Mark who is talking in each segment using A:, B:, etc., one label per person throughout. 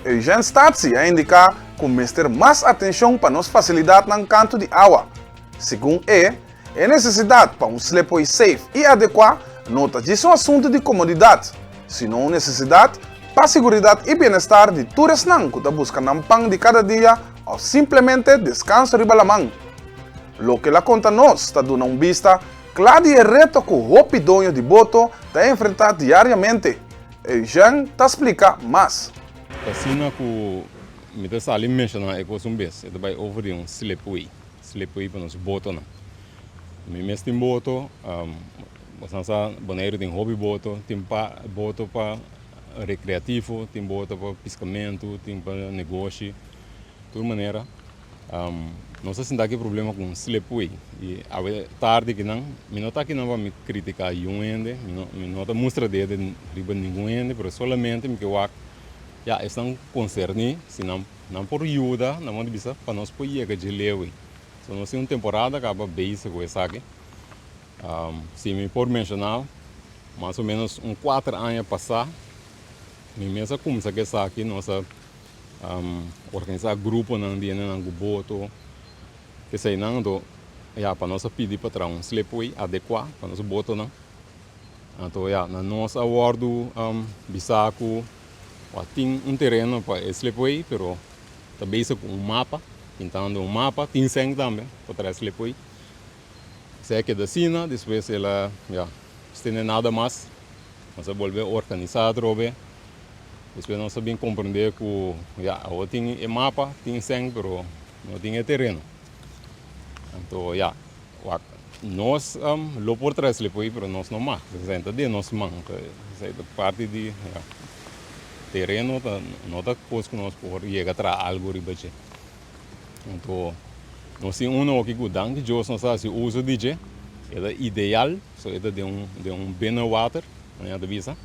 A: Eugène Statie a indiká ku mester mas atenshon pa nos fasilidatnan kantu di awa. Segun e, e nesesidat pa un slipway safe i adekuá no ta djis un asuntu di komodidat, sino un nesesidat pa siguridat i bienestar di tur esnan ku ta buska nan pan di kada dia òf simplemente deskanso riba laman. Loke el a konta nos ta duna un bista kla di e reto ku hopi doño di boto ta enfrentá diariamente. Eugène ta splika mas.
B: Ta asina ku mi ta sali menshoná e kos un bes, e ta bai over di un slipway, slipway pa nos botonan. Mi mes tin boto, boso sa Boneiru tin hopi boto, tin pa boto pa rekreativo, tin boto pa piskamentu, tin pa negoshi, tur manera. Nos a sinta ki problema ku un slipway i awe tardi kinan mi no ta kinan pa mi kritika yun hende, mi no mi no ta mustra dede riba ningun hende pero solamente mi ke wak ya esnan konserní si nan nan por yuda nan por bisa pa nos por yega dje leu ei. So nos tin un temporada kaba bezig ku esaki. Si mi por menshoná mas o menos un kuater aña pasá mi mes a kumsa ku esaki nos a Organisá gruponan di hendenan ku boto, eseinan. Anto ya pa nos a pidi pa traha un slipway adekuá pa nos botonan. Anto ya na nos a wòrdu bisá ku tin un tereno pa e slipway pero ta bezig ku un mapa, pintando un mapa, tin sèn tambe pa traha e slipway. Esei a keda asina, despues el a ya stende nada mas. Nos a bolbe organisá atrobe. Despues nos a bin comprende cu ya awo tin e mapa, tin sèn pero no tin e tereno. Anto ya wak nos lo por trae slipway pero nos no mag, esei ta den nos man, esei ta parti di ya tereno ta no ta cos cu nos por yega traha algo riba dje. Anto nos tin uno aki cu danki Dios nos ta haci uso di dje, e ta ideal, so e ta den un den un binnenwater manera ta bisa.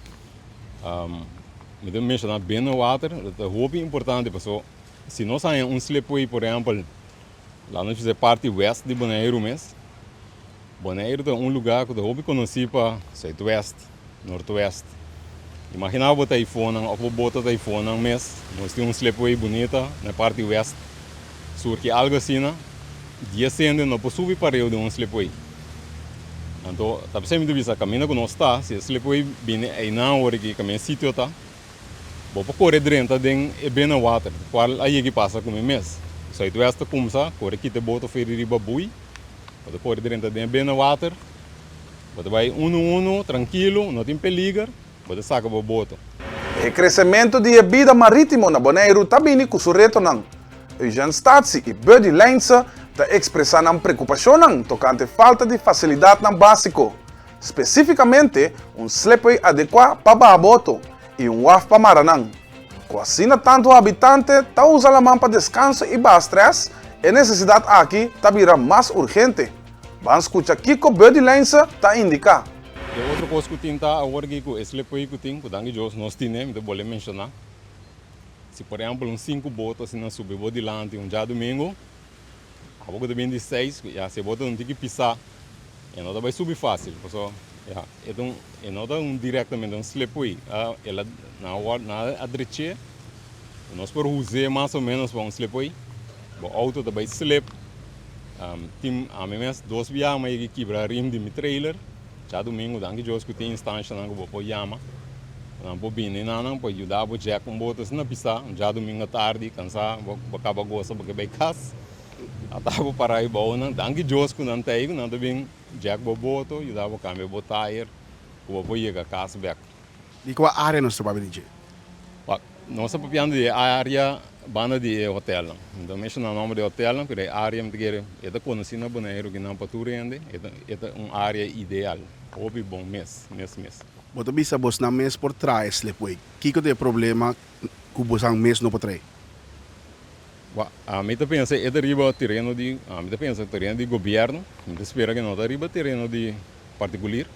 B: Mi ta menshoná binnenwater, e ta hopi importante paso si nos haña un slipway por ehèmpel laat nos bisa e parti west di Boneiru mes, Boneiru ta un lugá ku ta hopi konosí pa zuidwest, noordwest. Imaginá bo taifonnan òf bo bota taifonnan mes, nos tin un slipway bunita na e parti west, surgi algu asina, dies hende no por subi pareu den un slipway. Anto ta p'esei mi ta bisa kaminda ku nos ta, si e slipway bini einan awor aki kaminda e sitio ta, bo por kore drenta den e binnenwater, kual a yegi pasa ku mi mes. Zuidwest ta kumsa kore kita e boto feri riba bui, bo ta kore drenta den e binnenwater, bo ta bai unu unu trankilo, no tin peliger, bo ta saka bo boto.
A: E kresementu di e bida marítimo na Boneiru ta bini ku su retonan. Eugène Statie i Buddy Leijnse ta ekspresá nan preokupashonnan tokante falta di fasilidatnan básiko, spesífikamente un slipway adekuá pa baha boto i un waf pa mara nan. Ku asina tantu habitante ta usa laman pa deskanso i baha strès, e nesesidat aki ta bira mas urgente. Ban skucha kiko Buddy Leijnse ta indiká.
B: E otro kos ku tin ta awor aki ku e slipway ku tin, ku danki Dios nos tine, mi ta bolbe menshoná. Si por ehempel un sinku boto asina subi bo dilanti un djadumingu, abo ku ta bin di seis, ya si e boto ta un tiki pisá, e no ta bai subi fásil, pasobra ya e ta un e no ta un direktamente un slipway, el a nan a wòrdu nan a drech'é, nos por us'é mas o ménos pa un slipway, bo outo ta bai slip, tin ami mes dos biaha mi a yega kibra rim di mi trailer. Djadumingu danki Dios ku tin instanshanan ku bo por yama, ku nan por bini na nan pa yuda bo jèk un boto asina pisá. Un djadumingu atardi kansá bo bo kaba gosa bo ke bai kas, ata bo para ei bou nan. Danki Dios ku nan ta ei ku nan ta bin jèk bo boto, yuda bo kambia bo tayer ku bo por yega kas bèk.
C: Di kua área nos ta papia di dje?
B: Wak, nos ta papiando di e área banda di e hotelnan. Mi ta menshoná nòmber di e hotelnan, pero e área mi ta kere e ta konosí na Boneiru kinan pa tur hende. E ta e ta un área ideal, hopi bon mes, mes mes.
C: Bo ta bisa bosnan mes por traha e slipway. Kiko ta e problema ku bosan mes no por trae?
B: Wak, ami ta pensa e ta riba tereno di, ami ta pensa tereno di gobièrnu. Mi ta spera ku no ta riba tereno di partikulir.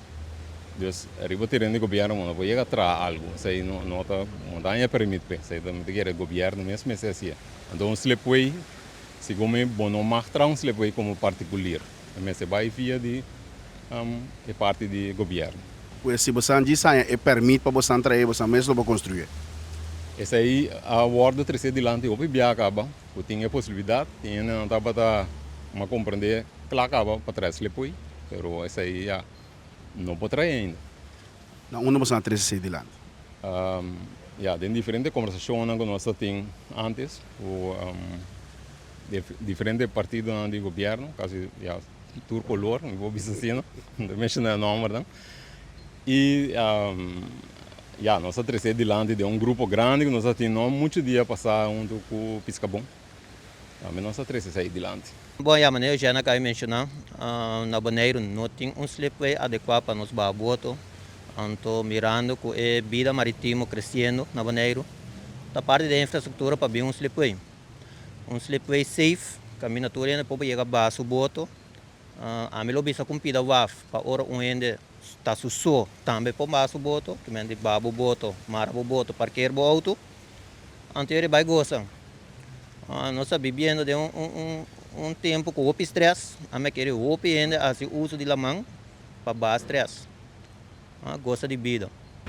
B: Dus riba tereno di gobierno bo no por yega a traha algo, esei no no ta no ta haña permit p'e, esei ta mi ta kere gobierno mes mester haci'e. Anto un slipway segun mi bo no mag traha un slipway como partikulir, e mester bai via di e parti di gobierno.
C: Pues si bosan djis haña e permit pa bosan traha bosan mes lo por construye.
B: Esei a wòrdu tresé dilanti hopi bia kaba ku tin e posibilidat, tin hendenan tabata a komprendé kla kaba pa trae slipway, pero esei ya no por trae ainda.
C: Na unda boso a trese esei dilanti?
B: Ya, den diferente kombersashonnan ku nos a tin ántes ku diferente partidonan di gobièrnu, kasi ya tur kolor, mi por bisa asina, no ta menshoná e nòmbernan. I ya, nos a trese dilanti den un grupo grandi ku nos a tin no muchu dia pasá huntu ku Piskabon. Tambe nos a trese esei dilanti.
D: Bon, ya manera Eugène a kaba di menshoná, na Boneiru no tin un slipway adekuá pa nos baha boto. Anto mirando ku e bida maritimo kresiendo na Boneiru, ta parti di e infrastruktura pa bin un slipway. Un slipway safe, kaminda tur hende por yega baha su boto. Ami lo bisa ku un pida waf pa ora un hende ta su so tambe por baha su boto, ki men di baha bo boto, mara bo boto, parkeer bo outo, anto e bai gosa. Nos ta bibiendo den un tempu ku hopi stress, ami a kere hopi hende hasi uso di laman pa baha stress, gosa di bida.